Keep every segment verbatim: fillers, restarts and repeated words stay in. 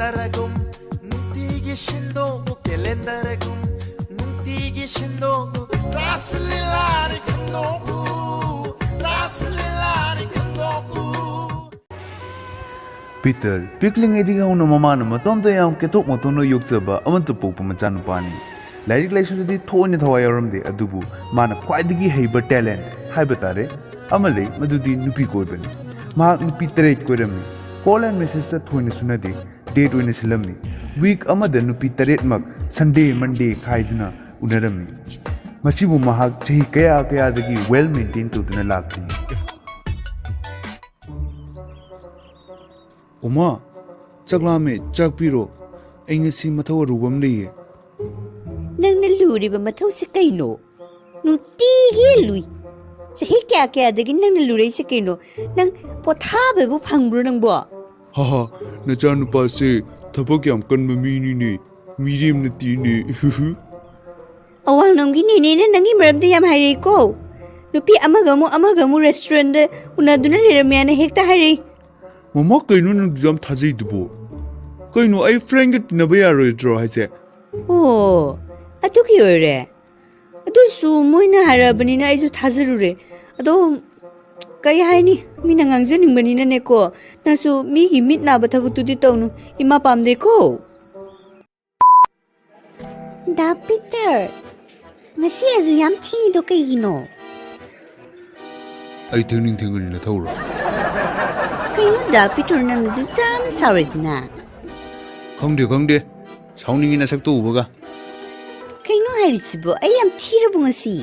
ꯇꯔꯒꯨꯝ ꯅꯨꯡꯇꯤꯒꯤ ꯁꯤꯟꯗꯣꯛꯎ ꯀꯦꯂꯦꯟꯗꯔꯒꯨꯝ ꯅꯨꯡꯇꯤꯒꯤ ꯁꯤꯟꯗꯣꯛꯎ ꯔꯥꯁ ꯂꯤꯂꯥꯔꯤ ꯈꯟꯗꯣꯛꯎ ꯔꯥꯁ ꯂꯤꯂꯥꯔꯤ ꯈꯟꯗꯣꯛꯎ꯫ ꯄꯤꯇꯔ ꯄꯤꯛꯂꯤꯉꯩꯗꯒꯤ ꯍꯧꯅ ꯃꯃꯥꯅ ꯃꯇꯣꯝꯇ ꯌꯥꯝ ꯀꯦꯊꯣꯛ ꯃꯇꯣꯟꯅ ꯌꯣꯛꯆꯕ ꯑꯃꯠꯇ ꯄꯣꯛꯄ ꯃꯆꯥꯅꯨꯄꯥꯅꯤ꯫ ꯂꯥꯏꯔꯤꯛ ꯂꯥꯏꯁꯨꯗꯗꯤ ꯊꯣꯏꯅ ꯊꯋꯥꯏ ꯌꯥꯎꯔꯝꯗꯦ, ꯑꯗꯨꯕꯨ ꯃꯥꯅ ꯈ꯭ꯋꯥꯏꯗꯒꯤ ꯍꯩꯕ ꯇꯦꯂꯦꯟꯠ ꯍꯥꯏꯕ ꯇꯥꯔꯦ ꯑꯃ ꯂꯩ, ꯃꯗꯨꯗꯤ ꯅꯨꯄꯤ ꯀꯣꯏꯕꯅꯤ꯫ ꯃꯍꯥꯛ ꯅꯨꯄꯤ ꯇꯔꯦꯠ ꯀꯣꯏꯔꯝꯃꯤ꯫ ꯀꯣꯜ ꯑꯦꯟ ꯃꯦꯁꯦꯖꯇ ꯊꯣꯏꯅ ꯁꯨꯅꯗꯦ, ꯗꯦꯠ ꯑꯣꯏꯅ ꯁꯤꯜꯂꯝꯃꯤ꯫ ꯋꯤꯛ ꯑꯃꯗ ꯅꯨꯄꯤ ꯇꯔꯦꯠꯃꯛ ꯁꯟꯗꯦ ꯃꯟꯗꯦ ꯈꯥꯏꯗꯨꯅ ꯎꯅꯔꯝꯃꯤ꯫ ꯃꯁꯤꯕꯨ ꯃꯍꯥꯛ ꯆꯍꯤ ꯀꯌꯥ ꯀꯌꯥꯗꯒꯤ ꯋꯦꯜ ꯃꯦꯟꯇꯦꯟ ꯇꯧꯗꯨꯅ ꯂꯥꯛꯂꯤ꯫ ꯎꯃꯥ, ꯆꯥꯛ ꯂꯥꯝꯃꯦ, ꯆꯥꯛ ꯄꯤꯔꯣ꯫ ꯑꯩ ꯉꯁꯤ ꯃꯊꯧ ꯑꯔꯨꯕ ꯑꯃ ꯂꯩꯌꯦ꯫ ꯅꯪꯅ ꯂꯨꯔꯤꯕ ꯃꯊꯧꯁꯤ ꯀꯩꯅꯣ? ꯅꯨꯡꯇꯤꯒꯤ ꯂꯨꯏ꯫ ꯆꯍꯤ ꯀꯌꯥ ꯀꯌꯥꯗꯒꯤ ꯅꯪꯅ ꯂꯨꯔꯛꯏꯁꯦ ꯀꯩꯅꯣ? ꯅꯪ ꯄꯣꯊꯥꯕꯕꯨ ꯐꯪꯕ꯭ꯔꯣ ꯅꯪꯕꯣ? ꯍꯥꯍꯥ, ꯅꯆꯥꯅꯨꯄꯥꯁꯦ ꯊꯕꯛ ꯌꯥꯝ ꯀꯟꯕ ꯃꯤꯅꯤꯅꯦ, ꯃꯤꯔꯦꯝ ꯅꯠꯇꯦꯅꯦ꯫ ꯑꯋꯥꯡꯂꯣꯝꯒꯤ ꯅꯦꯅꯦꯅ ꯅꯪꯒꯤ ꯃꯔꯝꯗ ꯌꯥꯝ ꯍꯥꯏꯔꯛꯏꯀꯣ꯫ ꯅꯨꯄꯤ ꯑꯃꯒ ꯑꯃꯨꯛ ꯑꯃꯒ ꯑꯃꯨꯛ ꯔꯦꯁꯇꯨꯔꯦꯟꯗ ꯎꯅꯗꯨꯅ ꯂꯩꯔꯝꯃꯦꯅ ꯍꯦꯛꯇ ꯍꯥꯏꯔꯛꯏ꯫ ꯃꯃꯥ, ꯀꯩꯅꯣ ꯅꯪ ꯌꯥꯝ ꯊꯥꯖꯩꯗꯨꯕꯣ? ꯀꯩꯅꯣ, ꯑꯩ ꯐ꯭ꯔꯦꯟꯒ ꯇꯤꯟꯅꯕ ꯌꯥꯔꯣꯏꯗ꯭ꯔꯣ ꯍꯥꯏꯁꯦ? ꯑꯣ, ꯑꯗꯨꯒꯤ ꯑꯣꯏꯔꯦ꯫ ꯑꯗꯨꯁꯨ ꯃꯣꯏꯅ ꯍꯥꯏꯔꯛꯑꯕꯅꯤꯅ ꯑꯩꯁꯨ ꯊꯥꯖꯔꯨꯔꯦ꯫ ꯑꯗꯣ ꯀꯩ ꯍꯥꯏꯅꯤ, ꯃꯤꯅ ꯉꯥꯡꯖꯅꯤꯡꯕꯅꯤꯅꯅꯦꯀꯣ, ꯅꯪꯁꯨ ꯃꯤꯒꯤ ꯃꯤꯠ ꯅꯥꯕ ꯊꯕꯛꯇꯨꯗꯤ ꯇꯧꯅꯨ, ꯏꯃꯥ ꯄꯥꯝꯗꯦꯀꯣ꯫ ꯗꯥ ꯄꯤꯇꯔ, ꯉꯁꯤ ꯑꯗꯨ ꯌꯥꯝ ꯊꯦꯡꯉꯤꯗꯣ ꯀꯩꯒꯤꯅꯣ? ꯑꯩ ꯊꯦꯡꯅꯤꯡ ꯊꯦꯡꯒꯅꯤ ꯅꯊꯧꯔꯣ? ꯀꯩꯅꯣ ꯗꯥ ꯄꯤꯇꯔ, ꯅꯪ ꯑꯗꯨ ꯆꯥꯅ ꯁꯥꯎꯔꯤꯗꯨꯅ? ꯈꯪꯗꯦ, ꯈꯪꯗꯦ꯫ ꯁꯥꯎꯅꯤꯡꯉꯤ ꯅꯁꯛꯇꯣ ꯎꯕꯒ꯫ ꯀꯩꯅꯣ ꯍꯥꯏꯔꯤꯁꯤꯕꯣ? ꯑꯩ ꯌꯥꯝ ꯊꯤꯔꯕꯣ ꯉꯁꯤ?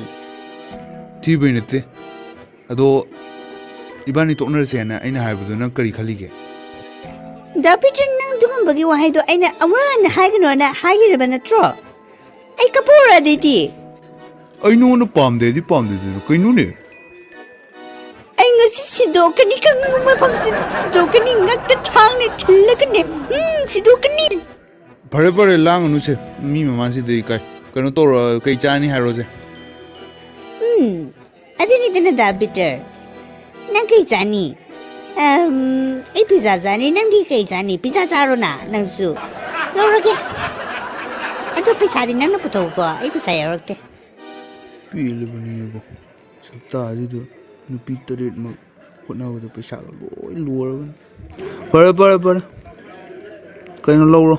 ꯊꯤꯕꯩ ꯅꯠꯇꯦ꯫ ꯑꯗꯣ ꯏꯕꯥꯅꯤ ꯇꯣꯛꯅꯔꯁꯦꯅ ꯑꯩꯅ ꯍꯥꯏꯕꯗꯣ ꯅꯪ ꯀꯔꯤ ꯈꯜꯂꯤꯒꯦ? ꯗꯥ ꯄꯤꯇꯔ, ꯅꯪ ꯑꯗꯨꯒꯨꯝꯕꯒꯤ ꯋꯥꯍꯩꯗꯣ ꯑꯩꯅ ꯑꯃꯨꯛ ꯍꯟꯅ ꯍꯥꯏꯒꯅꯣꯅ ꯍꯥꯏꯈꯤꯔꯕ ꯅꯠꯇ꯭ꯔꯣ? ꯑꯩ ꯀꯞꯄ ꯍꯧꯔꯛꯑꯗꯩꯗꯤ꯫ ꯑꯩ ꯅꯉꯣꯟꯗ ꯄꯥꯝꯗꯦ ꯍꯥꯏꯗꯤ ꯄꯥꯝꯗꯦꯗꯅ ꯀꯩꯅꯣꯅꯦ? ꯑꯩ ꯉꯁꯤ ꯁꯤꯗꯣꯛꯀꯅꯤ, ꯈꯪꯉꯕ ꯃꯐꯝꯁꯤꯗ ꯁꯤꯗꯣꯛꯀꯅꯤ, ꯉꯛꯇ ꯊꯥꯡꯅ ꯊꯤꯜꯂꯒꯅꯦ, ꯎꯝ, ꯁꯤꯗꯣꯛꯀꯅꯤ꯫ ꯐꯔꯦ, ꯐꯔꯦ, ꯂꯥꯡꯒꯅꯨꯁꯦ, ꯃꯤ ꯃꯃꯥꯡꯁꯤꯗ ꯏꯀꯥꯏ꯫ ꯀꯩꯅꯣ ꯇꯧꯔꯣ, ꯀꯩ ꯆꯥꯅꯤ ꯍꯥꯏꯔꯣꯁꯦ꯫ ꯎꯝ, ꯑꯗꯨꯅꯤꯗꯅ ꯗꯥ ꯄꯤꯇꯔ, ꯅꯪ ꯀꯩ ꯆꯥꯅꯤ? ꯑꯝ, ꯑꯩ ꯄꯤꯖꯥ ꯆꯥꯅꯤ, ꯅꯪꯗꯤ ꯀꯩ ꯆꯥꯅꯤ? ꯄꯤꯖꯥ ꯆꯥꯔꯣꯅ, ꯅꯪꯁꯨ꯫ ꯂꯧꯔꯒꯦ꯫ ꯑꯗꯣ ꯄꯩꯁꯥꯗꯤ ꯅꯪꯅ ꯄꯨꯊꯣꯛꯎꯀꯣ, ꯑꯩ ꯄꯩꯁꯥ ꯌꯥꯎꯔꯛꯇꯦ꯫ ꯄꯦꯜꯂꯕꯅꯦꯕꯣ, ꯁꯞꯇꯥꯁꯤꯗ ꯅꯨꯄꯤ ꯇꯔꯦꯠꯃꯛ ꯍꯣꯠꯅꯕꯗ ꯄꯩꯁꯥꯒ ꯂꯣꯏ ꯂꯣꯏꯔꯕꯅꯤ꯫ ꯐꯔꯦ, ꯐꯔꯦ, ꯐꯔꯦ꯫ ꯀꯩꯅꯣ ꯂꯧꯔꯣ꯫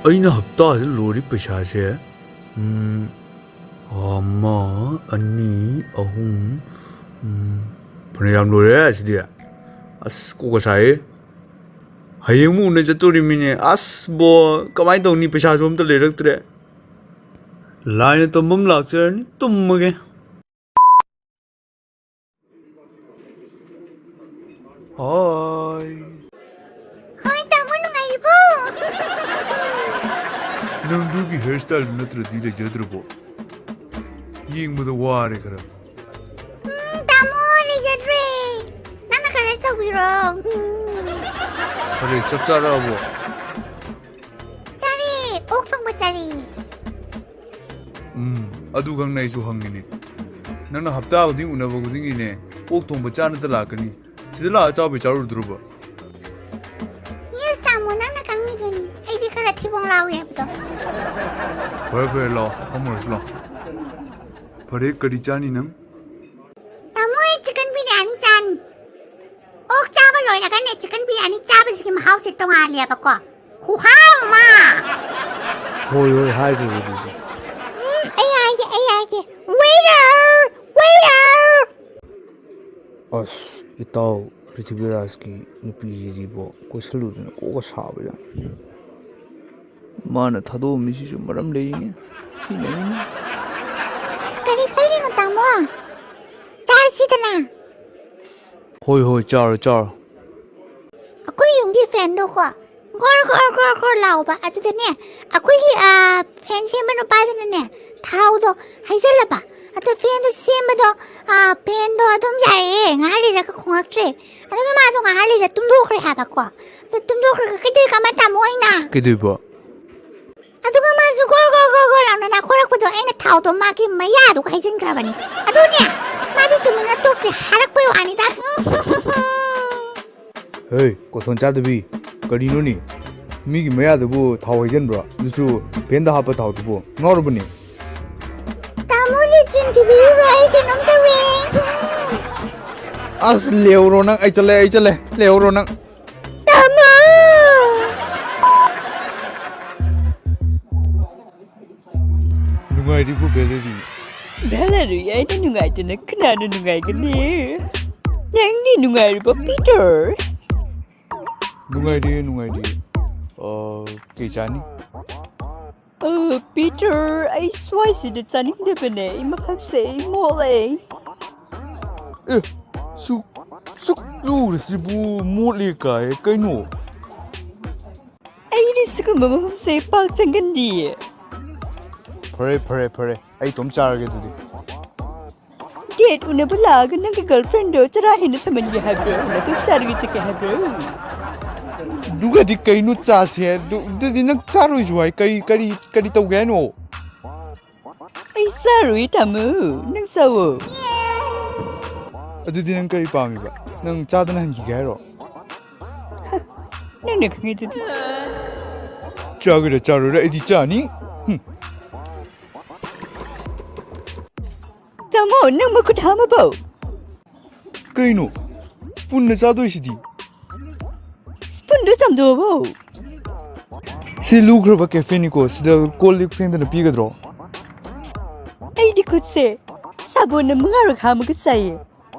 ꯑꯩꯅ ꯍꯞꯇꯥꯁꯤꯗ ꯂꯣꯏꯔꯤ ꯄꯩꯁꯥꯁꯦ, ꯎꯝ, ꯑꯃ, ꯑꯅꯤ, ꯑꯍꯨꯝ, ꯎꯝ, ꯐꯅꯌꯥꯝ ꯂꯣꯏꯔꯦ ꯁꯤꯗꯤ꯫ ꯑꯁ, ꯀꯣꯛꯀ ꯁꯥꯏꯌꯦ꯫ ꯍꯌꯦꯡ ꯑꯃꯨꯛ ꯎꯅ ꯆꯠꯇꯣꯔꯤꯃꯤꯅꯦ꯫ ꯑꯁ, ꯕꯣ, ꯀꯃꯥꯏꯅ ꯇꯧꯅꯤ? ꯄꯩꯁꯥꯁꯨ ꯑꯝꯇ ꯂꯩꯔꯛꯇ꯭ꯔꯦ꯫ ꯂꯥꯏꯅ ꯇꯝꯕ ꯑꯃ ꯂꯥꯛꯆꯔꯅꯤ꯫ ꯇꯨꯝꯃꯒꯦ꯫ ꯍꯣꯏ꯫ ꯍꯣꯏ, ꯇꯥꯃꯣ, ꯅꯨꯡꯉꯥꯏꯔꯤꯕꯣ? ꯅꯪꯗꯨꯒꯤ hair style ꯅꯠꯇ꯭ꯔꯗꯤ ꯂꯩꯖꯗ꯭ꯔꯕꯣ? ꯌꯦꯡꯕꯗ ꯋꯥꯔꯦ ꯈꯔ꯫ ꯎꯝ, ꯇꯥꯃꯣ, ꯂꯩꯖꯗ꯭ꯔꯦ꯫ ꯅꯪꯅ ꯈꯔ ꯇꯧꯕꯤꯔꯣ꯫ ꯎꯝ꯫ ꯐꯔꯦ, ꯆꯥꯛ ꯆꯥꯔꯛꯑꯕꯣ? ꯆꯥꯔꯦ, ꯑꯣꯛ ꯊꯣꯡꯕ ꯆꯥꯔꯦ꯫ ꯎꯝ, ꯑꯗꯨ ꯈꯪꯅ ꯑꯩꯁꯨ ꯍꯪꯉꯤꯅꯦ꯫ ꯅꯪꯅ ꯍꯞꯇꯥ ꯈꯨꯗꯤꯡ ꯎꯅꯕ ꯈꯨꯗꯤꯡꯒꯤꯅꯦ, ꯑꯣꯛ ꯊꯣꯡꯕ ꯆꯥꯅꯇ ꯂꯥꯛꯀꯅꯤ꯫ ꯁꯤꯗ ꯂꯥꯛꯑ ꯆꯥꯕꯩ ꯆꯥꯔꯨꯗ꯭ꯔꯣꯕ? ꯌꯦꯁ, ꯇꯥꯃꯣ, ꯅꯪꯅ ꯈꯪꯉꯤꯗꯨꯅꯤ꯫ ꯑꯩꯗꯤ ꯈꯔ ꯊꯤꯕꯣꯡ ꯂꯥꯎꯏ ꯍꯥꯏꯕꯗꯣ꯫ ꯐꯔꯦ, ꯐꯔꯦ, ꯂꯥꯛꯑꯣ, ꯐꯝꯃꯨꯔꯁꯤ ꯂꯥꯛꯑꯣ꯫ ꯐꯔꯦ, ꯀꯔꯤ ꯆꯥꯅꯤ ꯅꯪ? ꯇꯥꯃꯣ, ꯑꯩ ꯆꯤꯛꯀꯟ ꯕꯤꯔꯌꯥꯅꯤ ꯆꯥꯅꯤ꯫ ꯑꯣꯛ ꯆꯥꯕ ꯂꯣꯏꯔꯒꯅꯦ, ꯆꯤꯛꯀꯟ ꯕꯤꯔꯌꯥꯅꯤ ꯆꯥꯕꯁꯤꯒꯤ ꯃꯍꯥꯎꯁꯦ ꯇꯣꯉꯥꯜꯂꯦꯕꯀꯣ꯫ ꯈꯨꯍꯥꯎ ꯑꯃ! ꯍꯣꯏ, ꯍꯣꯏ, ꯍꯥꯏꯈ꯭ꯔꯒꯦ ꯑꯗꯨꯗꯤ꯫ ꯎꯝ, ꯑꯩ ꯍꯥꯏꯒꯦ, ꯑꯩ ꯍꯥꯏꯒꯦ꯫ Waiter! Waiter! ꯑꯁ, ꯏꯇꯥꯎ ꯄ꯭ꯔꯤꯊꯤꯕꯤꯔꯥꯖꯀꯤ ꯅꯨꯄꯤꯁꯤꯗꯤꯕꯣ, ꯀꯣꯏꯁꯜꯂꯨꯗꯅ ꯀꯣꯛꯀ ꯁꯥꯕ ꯌꯥꯝ꯫ ꯃꯥꯅ ꯊꯥꯗꯣꯛꯑꯝꯃꯤꯁꯤꯁꯨ ꯃꯔꯝ ꯂꯩꯔꯤꯅꯦ꯫ ꯁꯤꯅꯅꯤꯅꯦ꯫ ꯀꯔꯤ ꯈꯜꯂꯤꯅꯣ, ꯇꯥꯃꯣ? ꯆꯥꯔꯁꯤꯗꯅ꯫ ꯍꯣꯏ, ꯍꯣꯏ, ꯆꯥꯔꯣ, ꯆꯥꯔꯣ꯫ ꯑꯩꯈꯣꯏ ꯌꯨꯝꯒꯤ ꯐꯦꯟꯗꯣꯀꯣ, ꯒꯣꯔ, ꯒꯣꯔ, ꯒꯣꯔ, ꯒꯣꯔ ꯂꯥꯎꯕ꯫ ꯑꯗꯨꯗꯅꯦ, ꯑꯩꯈꯣꯏꯒꯤ, ꯑ, ꯐꯦꯟ ꯁꯦꯝꯕ ꯅꯨꯄꯥꯗꯨꯅꯅꯦ, ꯊꯥꯎꯗꯣ ꯍꯩꯖꯜꯂꯕ꯫ ꯑꯗꯣ ꯐꯦꯟꯗꯣ ꯁꯦꯝꯕꯗꯣ, ꯑ, ꯐꯦꯟꯗꯣ ꯑꯗꯨꯝ ꯌꯥꯏꯌꯦ, ꯉꯥꯏꯍꯥꯛ ꯂꯩꯔꯒ ꯈꯣꯡꯉꯛꯇ꯭ꯔꯦ꯫ ꯑꯗꯨꯒ ꯃꯥꯗꯣ ꯉꯥꯏꯍꯥꯛ ꯂꯩꯔ ꯇꯨꯝꯊꯣꯛꯈ꯭ꯔꯦ ꯍꯥꯏꯕꯀꯣ꯫ ꯑꯗꯣ ꯇꯨꯝꯊꯣꯛꯈ꯭ꯔꯒ ꯀꯩꯗꯧꯋꯤ ꯈꯪꯕ꯭ꯔꯥ, ꯇꯥꯃꯣ, ꯑꯩꯅ? ꯀꯩꯗꯧꯕ? ꯑꯗꯨꯒ ꯃꯥꯁꯨ ꯒꯣꯔ ꯒꯣꯔ ꯒꯣꯔ ꯒꯣꯔ ꯂꯥꯎꯅ ꯅꯥꯈꯣꯔꯛꯄꯗꯣ ꯑꯩꯅ ꯊꯥꯎꯗꯣ ꯃꯥꯒꯤ ꯃꯌꯥꯗꯨꯒ ꯍꯩꯖꯤꯟꯈ꯭ꯔꯕꯅꯤ꯫ ꯑꯗꯨꯅꯦ꯫ ꯃꯥꯗꯤ ꯇꯨꯃꯤꯟꯅ ꯇꯣꯛꯇ꯭ꯔꯤ, ꯍꯥꯏꯔꯛꯄꯩ ꯋꯥꯅꯤꯗ꯫ ꯍꯦ, ꯀꯣꯊꯣꯟ ꯆꯥꯗꯕꯤ, ꯀꯔꯤꯅꯣꯅꯦ? ꯃꯤꯒꯤ ꯃꯌꯥꯗꯕꯨ ꯊꯥꯎ ꯍꯩꯖꯤꯟꯕ꯭ꯔꯣ? ꯑꯗꯨꯁꯨ ꯐꯦꯟꯗ ꯍꯥꯞꯄ ꯊꯥꯎꯗꯨꯕꯨ꯫ ꯉꯥꯎꯔꯕꯅꯦ? ꯇꯥꯃꯣ, ꯂꯦꯇ꯭ꯔꯤꯟ ꯊꯤꯕꯤꯔꯨꯔꯣ, ꯑꯩ ꯀꯩꯅꯣꯝ ꯇꯧꯔꯦ꯫ ꯑꯁ, ꯂꯦꯎꯔꯣ ꯅꯪ, ꯑꯩ ꯆꯠꯂꯦ, ꯑꯩ ꯆꯠꯂꯦ, ꯂꯦꯎꯔꯣ ꯅꯪ꯫ ꯇꯥꯃꯣ! ꯅꯨꯡꯉꯥꯏꯔꯤꯕꯣ, ꯚꯦꯂꯦꯔꯤ? ꯚꯦꯂꯦꯔꯤ, ꯑꯩꯅ ꯅꯨꯡꯉꯥꯏꯇꯅ ꯀꯅꯥꯅ ꯅꯨꯡꯉꯥꯏꯒꯅꯤ? ꯅꯪꯗꯤ ꯅꯨꯡꯉꯥꯏꯔꯤꯕꯣ, ꯄꯤꯇꯔ? ꯅꯨꯡꯉꯥꯏꯔꯤꯌꯦ, ꯅꯨꯡꯉꯥꯏꯔꯤꯌꯦ꯫ ꯑ, ꯀꯩ ꯆꯥꯅꯤ? ꯑ, ꯄꯤꯇꯔ, ꯑꯩ ꯁ꯭ꯋꯥꯏꯁꯤꯗ ꯆꯥꯅꯤꯡꯗꯕꯅꯦ꯫ ꯑꯩ ꯃꯐꯝꯁꯦ ꯑꯩ ꯃꯣꯠꯂꯦ꯫ ꯑꯦ, ꯁꯨꯛ, ꯁꯨꯛ ꯂꯨꯔꯤꯁꯤꯕꯨ ꯃꯣꯠꯂꯦ ꯀꯥꯏ? ꯀꯩꯅꯣ? ꯑꯩꯗꯤ ꯁꯤꯒꯨꯝꯕ ꯃꯐꯝꯁꯦ ꯄꯥꯛ ꯆꯪꯒꯟꯗꯤꯌꯦ꯫ ꯐꯔꯦ, ꯐꯔꯦ, ꯐꯔꯦ꯫ ꯑꯩ ꯏꯇꯣꯝ ꯆꯥꯔꯒꯦ ꯑꯗꯨꯗꯤ꯫ ꯗꯦꯠ ꯎꯅꯕ ꯂꯥꯛꯑꯒ ꯅꯪꯒꯤ ꯒꯔꯜꯐ꯭ꯔꯦꯟꯗꯣ ꯆꯔꯥ ꯍꯦꯟꯅ ꯊꯝꯍꯟꯒꯦ ꯍꯥꯏꯕ꯭ꯔꯣ? ꯅꯇꯣꯝ ꯆꯥꯔꯒ ꯆꯠꯀꯦ ꯍꯥꯏꯕ꯭ꯔꯣ? ꯑꯗꯨꯒꯗꯤ ꯀꯩꯅꯣ ꯆꯥꯁꯦ ꯍꯥꯏ? ꯑꯗꯨ, ꯑꯗꯨꯗꯤ ꯅꯪ ꯆꯥꯔꯣꯏꯁꯨ ꯍꯥꯏ꯫ ꯀꯔꯤ, ꯀꯔꯤ, ꯀꯔꯤ ꯇꯧꯒꯦ ꯍꯥꯏꯅꯣ? ꯑꯩ ꯆꯥꯔꯣꯏ, ꯇꯥꯃꯣ꯫ ꯅꯪ ꯆꯥꯋꯣ꯫ ꯑꯗꯨꯗꯤ ꯅꯪ ꯀꯔꯤ ꯄꯥꯝꯃꯤꯕ? ꯅꯪ ꯆꯥꯗꯅ ꯍꯟꯈꯤꯒꯦ ꯍꯥꯏꯔꯣ? ꯅꯪꯅ ꯈꯪꯉꯤꯗꯨꯗꯤ꯫ ꯆꯥꯒꯦꯔꯥ ꯆꯥꯔꯣꯏꯔꯥ ꯑꯩꯗꯤ ꯆꯥꯅꯤ꯫ ꯍꯨꯝ꯫ ꯇꯥꯃꯣ, ꯅꯪ ꯃꯈꯨꯠ ꯍꯥꯝꯃꯕꯣ? ꯀꯩꯅꯣ? ꯁ꯭ꯄꯨꯟꯅ ꯆꯥꯗꯣꯏꯁꯤꯗꯤ? ꯁ꯭ꯄꯨꯟꯗꯨ ꯆꯥꯝꯊꯣꯛꯑꯕꯣ? ꯁꯤ ꯂꯨꯈ꯭ꯔꯕ ꯀꯦꯐꯦꯅꯤꯀꯣ, ꯁꯤꯗ ꯀꯣꯜ ꯂꯤꯛ ꯐꯦꯡꯗꯅ ꯄꯤꯒꯗ꯭ꯔꯣ? ꯑꯩꯗꯤ ꯈꯨꯠꯁꯦ ꯁꯥꯕꯣꯟꯅ ꯃꯉꯥꯔꯛ ꯍꯥꯝꯃꯒ ꯆꯥꯏꯌꯦ꯫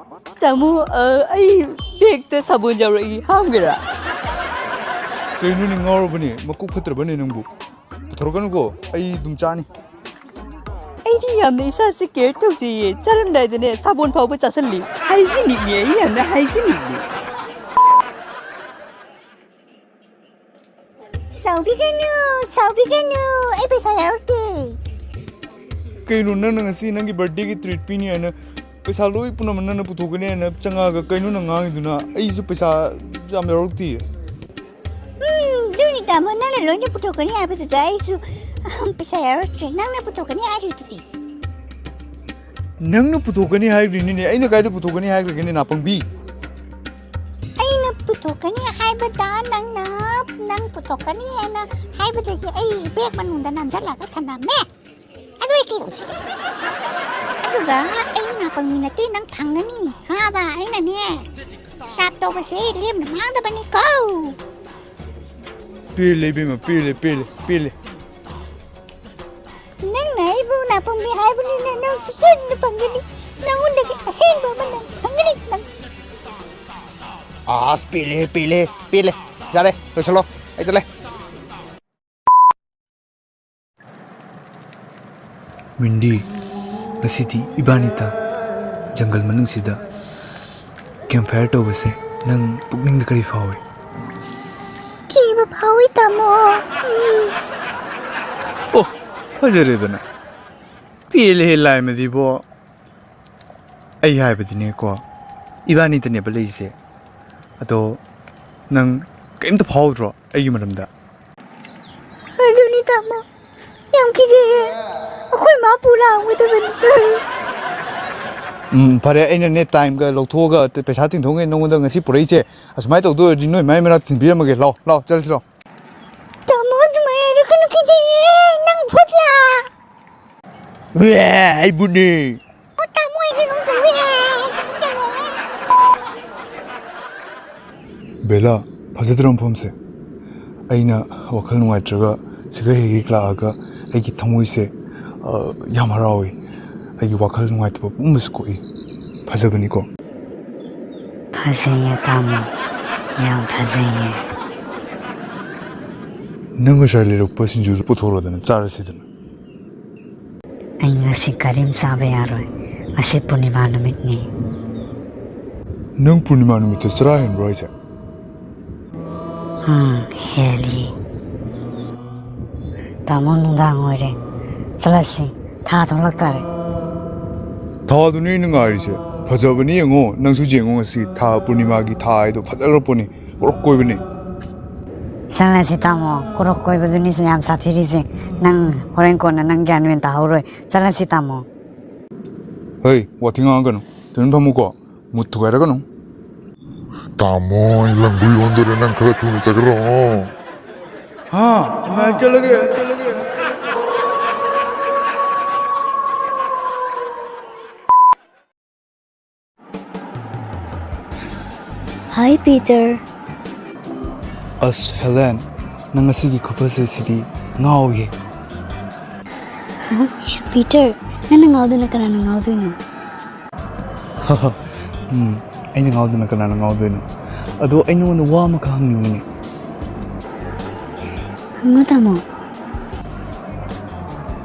ꯇꯥꯃꯣ, ꯑ, ꯑꯩ ꯕꯦꯒꯇ ꯁꯥꯕꯣꯟ ꯌꯥꯎꯔꯛꯏ, ꯍꯥꯝꯒꯦꯔꯥ? ꯀꯩꯅꯣꯅꯦ, ꯉꯥꯎꯔꯕꯅꯦ? ꯃꯀꯣꯛ ꯐꯠꯇ꯭ꯔꯕꯅꯦ ꯅꯪꯕꯨ? ꯄꯨꯊꯣꯔꯛꯀꯅꯨꯀꯣ, ꯑꯩ ꯑꯗꯨꯝ ꯆꯥꯅꯤ꯫ ꯑꯩꯗꯤ ꯌꯥꯝꯅ ꯏꯁꯥꯁꯦ ꯀꯦꯌꯔ ꯇꯧꯖꯩꯌꯦ꯫ ꯆꯥꯔꯝꯗꯥꯏꯗꯅꯦ ꯁꯥꯕꯣꯟ ꯐꯥꯎꯕ ꯆꯥꯁꯤꯜꯂꯤ꯫ ꯍꯥꯏꯖꯤꯅꯤꯛꯅꯦ, ꯑꯩ ꯌꯥꯝꯅ ꯍꯥꯏꯖꯤꯅꯤꯛꯅꯦ꯫ ꯁꯥꯎꯕꯤꯒꯅꯨ, ꯁꯥꯎꯕꯤꯒꯅꯨ, ꯑꯩ ꯄꯩꯁꯥ ꯌꯥꯎꯔꯛꯇꯦ꯫ ꯀꯩꯅꯣ, ꯅꯪꯅ ꯉꯁꯤ ꯅꯪꯒꯤ ꯕꯥꯔꯗꯦꯒꯤ ꯇ꯭ꯔꯤꯠ ꯄꯤꯅꯤ ꯍꯥꯏꯅ ꯄꯩꯁꯥ ꯂꯣꯏ ꯄꯨꯝꯅꯃꯛ ꯅꯪꯅ ꯄꯨꯊꯣꯛꯀꯅꯤ ꯍꯥꯏꯅ ꯆꯪꯉꯛꯑꯒ, ꯀꯩꯅꯣ ꯅꯪ ꯉꯥꯡꯉꯤꯗꯨꯅ? ꯑꯩꯁꯨ ꯄꯩꯁꯥ ꯌꯥꯝ ꯌꯥꯎꯔꯛꯇꯤꯌꯦ꯫ ꯎꯝ, ꯑꯗꯨꯅꯤ ꯇꯥꯃꯣ, ꯅꯪꯅ ꯂꯣꯏꯅ ꯄꯨꯊꯣꯛꯀꯅꯤ ꯍꯥꯏꯕꯗꯨꯗ ꯑꯩꯁꯨ, ꯑꯍꯝ, ꯄꯩꯁꯥ ꯌꯥꯎꯔꯛꯇ꯭ꯔꯦ꯫ ꯅꯪꯅ ꯄꯨꯊꯣꯛꯀꯅꯤ ꯍꯥꯏꯈ꯭ꯔꯤꯗꯨꯗꯤ꯫ ꯅꯪꯅ ꯄꯨꯊꯣꯛꯀꯅꯤ ꯍꯥꯏꯈ꯭ꯔꯤꯅꯤꯅꯦ, ꯑꯩꯅ ꯀꯥꯏꯗ ꯄꯨꯊꯣꯛꯀꯅꯤ ꯍꯥꯏꯈ꯭ꯔꯒꯦꯅꯦ, ꯅꯥꯄꯪꯕꯤ? ꯑꯩꯅ ꯄꯨꯊꯣꯛꯀꯅꯤ ꯍꯥꯏꯕꯗ ꯅꯪꯅ, ꯅꯪ ꯄꯨꯊꯣꯛꯀꯅꯤ ꯍꯥꯏꯅ ꯍꯥꯏꯕꯗꯒꯤ ꯑꯩ ꯕꯦꯒ ꯃꯅꯨꯡꯗ ꯅꯝꯁꯤꯜꯂꯒ ꯊꯝꯂꯝꯃꯦ꯫ ꯑꯗꯨ ꯑꯩ ꯀꯩꯗꯧꯁꯤꯒꯦ? ꯑꯗꯨꯒ ꯑꯩ ꯅꯥꯄꯪꯕꯤ ꯅꯠꯇꯦ, ꯅꯪ ꯐꯪꯒꯅꯤ ꯈꯪꯉꯕ? ꯑꯩꯅꯅꯦ, ꯁ꯭ꯔꯥꯞ ꯇꯧꯕꯁꯦ ꯂꯦꯝꯅ ꯃꯥꯡꯗꯕꯅꯤꯀꯣ꯫ ꯄꯦꯜꯂꯦ ꯏꯕꯦꯝꯃ, ꯄꯦꯜꯂꯦ, ꯄꯦꯜꯂꯦ, ꯄꯦꯜꯂꯦ꯫ ꯅꯪꯅ ꯑꯩꯕꯨ ꯅꯥꯄꯪꯕꯤ ꯍꯥꯏꯕꯅꯤꯅ ꯅꯪꯁꯨ ꯁꯣꯏꯗꯅ ꯐꯪꯒꯅꯤ꯫ ꯅꯪꯉꯣꯟꯗꯒꯤ ꯑꯍꯦꯟꯕ ꯑꯃ ꯅꯪ ꯐꯪꯒꯅꯤ ꯅꯪ꯫ ꯑꯁ, ꯄꯦꯜꯂꯦ, ꯄꯦꯜꯂꯦ, ꯄꯦꯜꯂꯦ꯫ ꯌꯥꯔꯦ, ꯂꯣꯏꯁꯤꯜꯂꯣ꯫ ꯑꯩ ꯆꯠꯂꯦ꯫ ꯃꯤꯟꯗꯤ, ꯉꯁꯤꯗꯤ ꯏꯕꯥꯅꯤꯇ ꯖꯪꯒꯜ ꯃꯅꯨꯡꯁꯤꯗ ꯀꯦꯝ ꯐꯥꯏꯌꯔ ꯇꯧꯕꯁꯦ ꯅꯪ ꯄꯨꯛꯅꯤꯡꯗ ꯀꯔꯤ ꯐꯥꯎꯏ? ꯀꯤꯕ ꯐꯥꯎꯏ, ꯇꯥꯃꯣ꯫ ꯎꯝ꯫ ꯑꯣ, ꯐꯖꯔꯦꯗꯅ꯫ ꯄꯦꯜꯂꯦꯍꯦ ꯂꯥꯏꯃꯗꯤꯕꯣ꯫ ꯑꯩ ꯍꯥꯏꯕꯗꯤꯅꯦꯀꯣ, ꯏꯕꯥꯅꯤꯗꯅꯦꯕ ꯂꯩꯔꯤꯁꯦ꯫ ꯑꯗꯣ ꯅꯪ ꯀꯔꯤꯝꯇ ꯐꯥꯎꯗ꯭ꯔꯣ ꯑꯩꯒꯤ ꯃꯔꯝꯗ? ꯑꯗꯨꯅꯤ ꯇꯥꯃꯣ, ꯌꯥꯝ ꯀꯤꯖꯩꯌꯦ꯫ ꯑꯩꯈꯣꯏ ꯃꯥ ꯄꯨ ꯂꯥꯛꯑꯝꯒꯗꯕꯅꯤ꯫ ꯎꯝ, ꯐꯔꯦ, ꯑꯩꯅꯅꯦ ꯇꯥꯏꯝꯒ ꯂꯧꯊꯣꯛꯑꯒ ꯄꯩꯁꯥ ꯇꯤꯡꯊꯣꯛꯉꯩ ꯅꯉꯣꯟꯗ ꯉꯁꯤ ꯄꯨꯔꯛꯏꯁꯦ꯫ ꯑꯁꯨꯃꯥꯏꯅ ꯇꯧꯗꯣꯏ ꯑꯣꯏꯔꯗꯤ ꯅꯣꯏ ꯃꯥꯏ ꯃꯅꯥꯛꯇ ꯊꯤꯟꯕꯤꯔꯝꯃꯒꯦ꯫ ꯂꯥꯎ, ꯂꯥꯎ, ꯆꯠꯂꯁꯤ ꯂꯥꯎ꯫ ꯇꯥꯃꯣ, ꯑꯗꯨꯃꯥꯏꯅ ꯍꯥꯏꯔꯛꯀꯅꯨ, ꯀꯤꯖꯩꯌꯦ꯫ ꯅꯪ ꯚꯨꯠꯂꯥ? ꯋꯦ, ꯑꯩꯕꯨꯅꯦ꯫ ꯑꯣ, ꯇꯥꯃꯣ, ꯑꯩꯗꯤ ꯑꯗꯨꯝ ꯇꯧꯋꯦ꯫ ꯕꯦꯂꯥ, ꯐꯖꯗ꯭ꯔ ꯃꯐꯝꯁꯦ? ꯑꯩꯅ ꯋꯥꯈꯜ ꯅꯨꯡꯉꯥꯏꯇ꯭ꯔꯒ ꯁꯤꯒ ꯍꯦꯛ ꯍꯦꯛ ꯂꯥꯛꯑꯒ ꯑꯩꯒꯤ ꯊꯃꯣꯏꯁꯦ, ꯑ, ꯌꯥꯝ ꯍꯔꯥꯎꯏ꯫ ꯑꯩꯒꯤ ꯋꯥꯈꯜ ꯅꯨꯡꯉꯥꯏꯇꯕ ꯄꯨꯝꯕꯁꯨ ꯀꯣꯛꯏ꯫ ꯐꯖꯕꯅꯤꯀꯣ? ꯐꯖꯩꯌꯦ ꯇꯥꯃꯣ, ꯌꯥꯝ ꯐꯖꯩꯌꯦ꯫ ꯅꯪ ꯉꯁꯥꯏ ꯂꯩꯔꯛꯄ ꯁꯤꯡꯖꯨꯗꯨ ꯄꯨꯊꯣꯔꯣꯗꯅ ꯆꯥꯔꯁꯤꯗꯅ꯫ ꯑꯩ ꯉꯁꯤ ꯀꯔꯤꯝ ꯆꯥꯕ ꯌꯥꯔꯣꯏ꯫ ꯉꯁꯤ ꯄꯨꯔꯅꯤꯃꯥ ꯅꯨꯃꯤꯠꯅꯤ꯫ ꯅꯪ ꯄꯨꯔꯅꯤꯃꯥ ꯅꯨꯃꯤꯠꯇ ꯆꯔꯥ ꯍꯦꯟꯕ꯭ꯔꯣ ꯍꯥꯏꯁꯦ? ꯎꯝ, ꯍꯦꯜꯂꯤ꯫ ꯇꯥꯃꯣ, ꯅꯨꯡꯗꯥꯡ ꯑꯣꯏꯔꯦ꯫ ꯆꯠꯂꯁꯤ꯫ ꯊꯥ ꯊꯣꯛꯂꯛꯇꯥꯔꯦ꯫ ꯊꯥꯗꯨꯅꯤ ꯑꯩꯅ ꯉꯥꯏꯔꯤꯁꯦ꯫ ꯐꯖꯕꯅꯤ ꯌꯦꯡꯉꯣ꯫ ꯅꯪꯁꯨ ꯌꯦꯡꯉꯣ ꯉꯁꯤ꯫ ꯊꯥ ꯄꯨꯔꯅꯤꯃꯥꯒꯤ ꯊꯥ ꯍꯥꯏꯗꯣ ꯐꯖꯈ꯭ꯔ ꯄꯣꯠꯅꯤ꯫ ꯀꯣꯔꯣꯛ ꯀꯣꯏꯕꯅꯤ꯫ ꯆꯠꯂꯁꯤ ꯇꯥꯃꯣ꯫ ꯀꯣꯔꯣꯛ ꯀꯣꯏꯕꯗꯨꯅꯤꯁꯦ ꯌꯥꯝ ꯁꯥꯊꯤꯔꯤꯁꯦ꯫ ꯅꯪ ꯍꯣꯔꯦꯟ ꯀꯣꯟꯅ ꯅꯪ ꯒ꯭ꯌꯥꯟ ꯃꯦꯟ ꯇꯥꯍꯧꯔꯣꯏ꯫ ꯆꯠꯂꯁꯤ ꯇꯥꯃꯣ꯫ ꯍꯩ, ꯋꯥꯊꯤ ꯉꯥꯡꯒꯅꯨ꯫ ꯇꯨꯃꯤꯟ ꯐꯝꯃꯨꯀꯣ꯫ ꯃꯨꯠ ꯊꯨꯒꯥꯏꯔꯒꯅꯨ꯫ ꯇꯥꯃꯣ, ꯑꯩ ꯂꯪꯕꯨ ꯌꯣꯟꯗꯣꯔꯦ, ꯅꯪ ꯈꯔ ꯊꯨꯅ ꯆꯠꯈ꯭ꯔꯣ꯫ ꯍꯥ? ꯏꯃꯥ, ꯆꯠꯂꯒꯦ, ꯆꯠꯂꯒꯦ꯫ Hi, Peter. ꯑꯁ, ꯍꯦꯂꯦꯟ, ꯅꯪ ꯉꯁꯤꯒꯤ ꯈꯨꯐꯖꯁꯤꯗꯤ ꯉꯥꯎꯏꯍꯦ꯫ ꯄꯤꯇꯔ, ꯅꯪꯅ ꯉꯥꯎꯗꯅ ꯀꯅꯥꯅ ꯉꯥꯎꯗꯣꯏꯅꯣ? ꯎꯝ, ꯑꯩꯅ ꯉꯥꯎꯗꯅ ꯀꯅꯥꯅ ꯉꯥꯎꯗꯣꯏꯅꯣ? ꯑꯗꯣ ꯑꯩ ꯅꯉꯣꯟꯗ ꯋꯥ ꯑꯃꯈꯛ ꯍꯪꯅꯤꯡꯉꯤꯅꯦ꯫ ꯍꯪꯉꯣ, ꯇꯥꯃꯣ꯫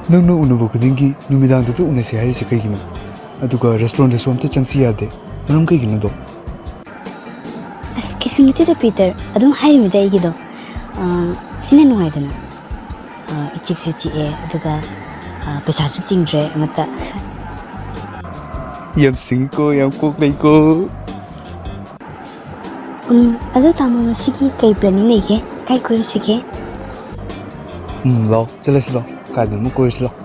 ꯅꯪꯅ ꯎꯅꯕ ꯈꯨꯗꯤꯡꯒꯤ ꯅꯨꯃꯤꯗꯥꯡꯗꯇ ꯎꯅꯁꯦ ꯍꯥꯏꯔꯤꯁꯦ ꯀꯩꯒꯤꯅꯣ? ꯑꯗꯨꯒ ꯔꯦꯁꯇꯨꯔꯦꯟꯗꯁꯨ ꯑꯝꯇ ꯆꯪꯁꯤ ꯌꯥꯗꯦ꯫ ꯃꯔꯝ ꯀꯩꯒꯤꯅꯣꯗꯣ? ꯑꯁ, ꯀꯩꯁꯨ ꯅꯠꯇꯦꯗ, ꯄꯤꯇꯔ꯫ ꯑꯗꯨꯝ ꯍꯥꯏꯔꯤꯃꯤꯗ ꯑꯩꯒꯤꯗꯣ꯫ ꯑꯥ, ꯁꯤꯅ ꯅꯨꯡꯉꯥꯏꯗꯅ꯫ ꯑꯥ, ꯏꯆꯤꯛꯁꯨ ꯆꯤꯛꯑꯦ, ꯑꯗꯨꯒ, ꯑꯥ, ꯄꯩꯁꯥꯁꯨ ꯇꯤꯡꯗ꯭ꯔꯦ ꯑꯃꯠꯇ꯫ ꯌꯥꯝ ꯁꯤꯡꯉꯤꯀꯣ, ꯌꯥꯝ ꯀꯣꯛ ꯂꯩꯀꯣ꯫ ꯎꯝ, ꯑꯗꯣ ꯇꯥꯃꯣ, ꯉꯁꯤꯒꯤ ꯀꯩ planning ꯂꯩꯒꯦ? ꯀꯥꯏ ꯀꯣꯏꯔꯨꯁꯤꯒꯦ? ꯎꯝ, ꯂꯥꯛꯑꯣ, ꯆꯠꯂꯁꯤ ꯂꯥꯛꯑꯣ꯫ ꯀꯥꯏꯗꯅꯣ ꯀꯣꯏꯔꯨꯁꯤ ꯂꯥꯛꯑꯣ꯫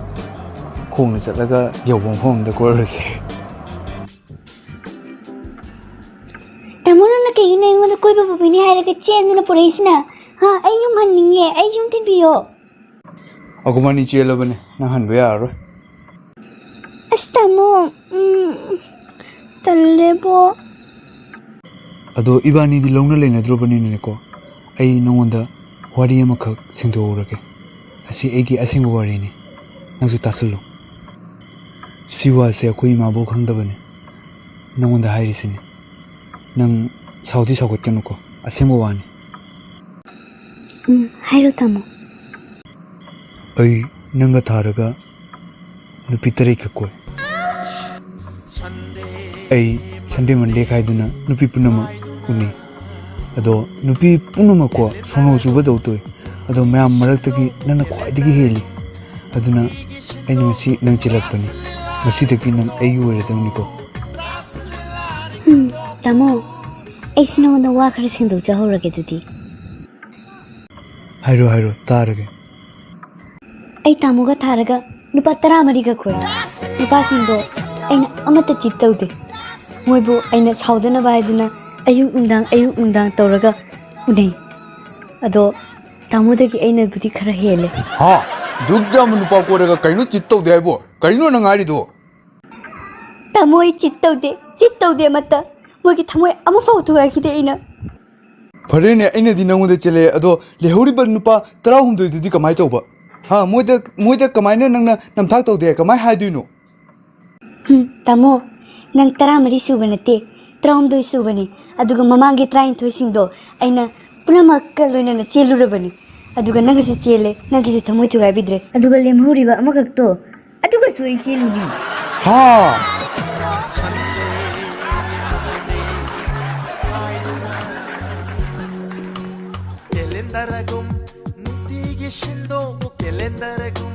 ꯈꯣꯡꯅ ꯆꯠꯂꯒ ꯌꯧꯕ ꯃꯐꯝ ꯑꯝꯗ ꯀꯣꯏꯔꯨꯔꯁꯦ꯫ ꯇꯥꯃꯣ, ꯅꯪꯅ ꯀꯩꯒꯤꯅꯣ ꯑꯩꯉꯣꯟꯗ ꯀꯣꯏꯕ ꯄꯨꯕꯤꯅꯤ ꯍꯥꯏꯔꯒ ꯆꯦꯟꯗꯨꯅ ꯄꯨꯔꯛꯏꯁꯤꯅ? ꯍꯥ, ꯑꯩ ꯌꯨꯝ ꯍꯟꯅꯤꯡꯉꯦ, ꯑꯩ ꯌꯨꯝ ꯊꯤꯟꯕꯤꯌꯣ꯫ ꯑꯩꯈꯣꯏꯕꯥꯅꯤ ꯆꯦꯜꯂꯕꯅꯦ, ꯅꯪ ꯍꯟꯕ ꯌꯥꯔꯔꯣꯏ꯫ ꯑꯁ, ꯇꯥꯃꯣ, ꯎꯝ, ꯇꯜꯂꯦꯕꯣ꯫ ꯑꯗꯣ ꯏꯕꯥꯅꯤꯗꯤ ꯂꯧꯅ ꯂꯩꯅꯗ꯭ꯔꯕꯅꯤꯅꯅꯦꯀꯣ, ꯑꯩ ꯅꯉꯣꯟꯗ ꯋꯥꯔꯤ ꯑꯃꯈꯛ ꯁꯦꯡꯗꯣꯛꯍꯧꯔꯒꯦ꯫ ꯑꯁꯤ ꯑꯩꯒꯤ ꯑꯁꯦꯡꯕ ꯋꯥꯔꯤꯅꯤ, ꯅꯪꯁꯨ ꯇꯥꯁꯤꯜꯂꯨ꯫ ꯁꯤ ꯋꯥꯁꯦ ꯑꯩꯈꯣꯏ ꯏꯃꯥꯕꯣꯛ ꯈꯪꯗꯕꯅꯦ, ꯅꯉꯣꯟꯗ ꯍꯥꯏꯔꯤꯁꯤꯅꯤ꯫ ꯅꯪ ꯁꯥꯎꯗꯤ ꯁꯥꯎꯒꯠꯀꯅꯨꯀꯣ, ꯑꯁꯦꯡꯕ ꯋꯥꯅꯤ꯫ ꯎꯝ, ꯍꯥꯏꯔꯣ, ꯇꯥꯃꯣ꯫ ꯑꯩ ꯅꯪꯒ ꯊꯥꯔꯒ ꯅꯨꯄꯤ ꯇꯔꯦꯠꯀ ꯀꯣꯏ꯫ ꯑꯩ Sunday Monday ꯈꯥꯏꯗꯅ ꯅꯨꯄꯤ ꯄꯨꯝꯅꯃꯛ ꯎꯅꯩ꯫ ꯑꯗꯣ ꯅꯨꯄꯤ ꯄꯨꯝꯅꯃꯛꯀꯣ ꯁꯣꯅꯣ ꯆꯨꯕꯗꯧ ꯇꯧꯏ꯫ ꯑꯗꯣ ꯃꯌꯥꯝ ꯃꯔꯛꯇꯒꯤ ꯅꯪꯅ ꯈ꯭ꯋꯥꯏꯗꯒꯤ ꯍꯦꯜꯂꯤ꯫ ꯑꯗꯨꯅ ꯑꯩꯅ ꯉꯁꯤ ꯅꯪ ꯆꯦꯜꯂꯛꯄꯅꯤ꯫ ꯉꯁꯤꯗꯒꯤ ꯅꯪ ꯑꯩꯒꯤ ꯑꯣꯏꯔꯗꯧꯅꯤꯀꯣ꯫ ꯎꯝ, ꯇꯥꯃꯣ, ꯑꯩꯁꯨ ꯅꯉꯣꯟꯗ ꯋꯥ ꯈꯔ ꯁꯦꯡꯗꯣꯛꯆꯍꯧꯔꯒꯦ ꯑꯗꯨꯗꯤ꯫ ꯍꯥꯏꯔꯣ, ꯍꯥꯏꯔꯣ, ꯇꯥꯔꯒꯦ꯫ ꯑꯩ ꯇꯥꯃꯣꯒ ꯊꯥꯔꯒ ꯅꯨꯄꯥ ꯇꯔꯥꯃꯔꯤꯒ ꯀꯣꯏ꯫ ꯅꯨꯄꯥꯁꯤꯡꯗꯣ ꯑꯩꯅ ꯑꯃꯠꯇ ꯆꯤꯠ ꯇꯧꯗꯦ꯫ ꯃꯣꯏꯕꯨ ꯑꯩꯅ ꯁꯥꯎꯗꯅꯕ ꯍꯥꯏꯗꯨꯅ ꯑꯌꯨꯛ ꯅꯨꯡꯗꯥꯡ, ꯑꯌꯨꯛ ꯅꯨꯡꯗꯥꯡ ꯇꯧꯔꯒ ꯎꯅꯩ꯫ ꯑꯗꯣ ꯇꯥꯃꯣꯗꯒꯤ ꯑꯩꯅꯕꯨꯗꯤ ꯈꯔ ꯍꯦꯜꯂꯦ꯫ ꯍꯥ? ꯗꯨꯛ ꯌꯥꯝꯕ ꯅꯨꯄꯥ ꯀꯣꯏꯔꯒ ꯀꯩꯅꯣ ꯆꯤꯠ ꯇꯧꯗꯦ ꯍꯥꯏꯕꯣ? ꯀꯩꯅꯣ ꯅꯪ ꯍꯥꯏꯔꯤꯗꯣ? ꯇꯥꯃꯣ, ꯑꯩ ꯆꯤꯠ ꯇꯧꯗꯦ, ꯆꯤꯠ ꯇꯧꯗꯦ ꯑꯃꯠꯇ꯫ ꯃꯣꯏꯒꯤ ꯊꯃꯣꯏ ꯑꯃꯐꯥꯎ ꯊꯨꯒꯥꯏꯈꯤꯗꯦ ꯑꯩꯅ꯫ ꯐꯔꯦꯅꯦ, ꯑꯩꯅꯗꯤ ꯅꯪꯉꯣꯟꯗ ꯆꯦꯜꯂꯦ, ꯑꯗꯣ ꯂꯩꯍꯧꯔꯤꯕ ꯅꯨꯄꯥ ꯇꯔꯥꯍꯨꯝꯗꯣꯏꯗꯨꯗꯤ ꯀꯃꯥꯏꯅ ꯇꯧꯕ? ꯍꯥ, ꯃꯣꯏꯗ, ꯃꯣꯏꯗ ꯀꯃꯥꯏꯅ ꯅꯪꯅ ꯅꯝꯊꯥꯛ ꯇꯧꯗꯦ? ꯀꯃꯥꯏꯅ ꯍꯥꯏꯗꯣꯏꯅꯣ? ꯍꯨꯝ, ꯇꯥꯃꯣ, ꯅꯪ ꯇꯔꯥꯃꯔꯤ ꯁꯨꯕ ꯅꯠꯇꯦ, ꯇꯔꯥꯍꯨꯝꯗꯣꯏ ꯁꯨꯕꯅꯤ꯫ ꯑꯗꯨꯒ ꯃꯃꯥꯡꯒꯤ ꯇꯔꯥꯅꯤꯊꯣꯏꯁꯤꯡꯗꯣ ꯑꯩꯅ ꯄꯨꯝꯅꯃꯛꯀ ꯂꯣꯏꯅꯅ ꯆꯦꯜꯂꯨꯔꯕꯅꯤ꯫ ꯑꯗꯨꯒ ꯅꯪꯒꯤꯁꯨ ꯆꯦꯜꯂꯦ, ꯅꯪꯒꯤꯁꯨ ꯊꯃꯣꯏ ꯊꯨꯒꯥꯏꯕꯤꯗ꯭ꯔꯦ꯫ ꯑꯗꯨꯒ ꯂꯦꯝꯍꯧꯔꯤꯕ ꯑꯃꯈꯛꯇꯣ, ꯑꯗꯨꯒꯁꯨ ꯑꯩ ꯆꯦꯜꯂꯨꯅꯤ꯫ ꯍꯥ! ꯀꯦꯂꯦꯟꯗꯔꯒꯨꯝ ꯅꯨꯡꯇꯤꯒꯤ ꯁꯤꯟꯗꯣꯛꯎ, ꯀꯦꯂꯦꯟꯗꯔꯒꯨꯝ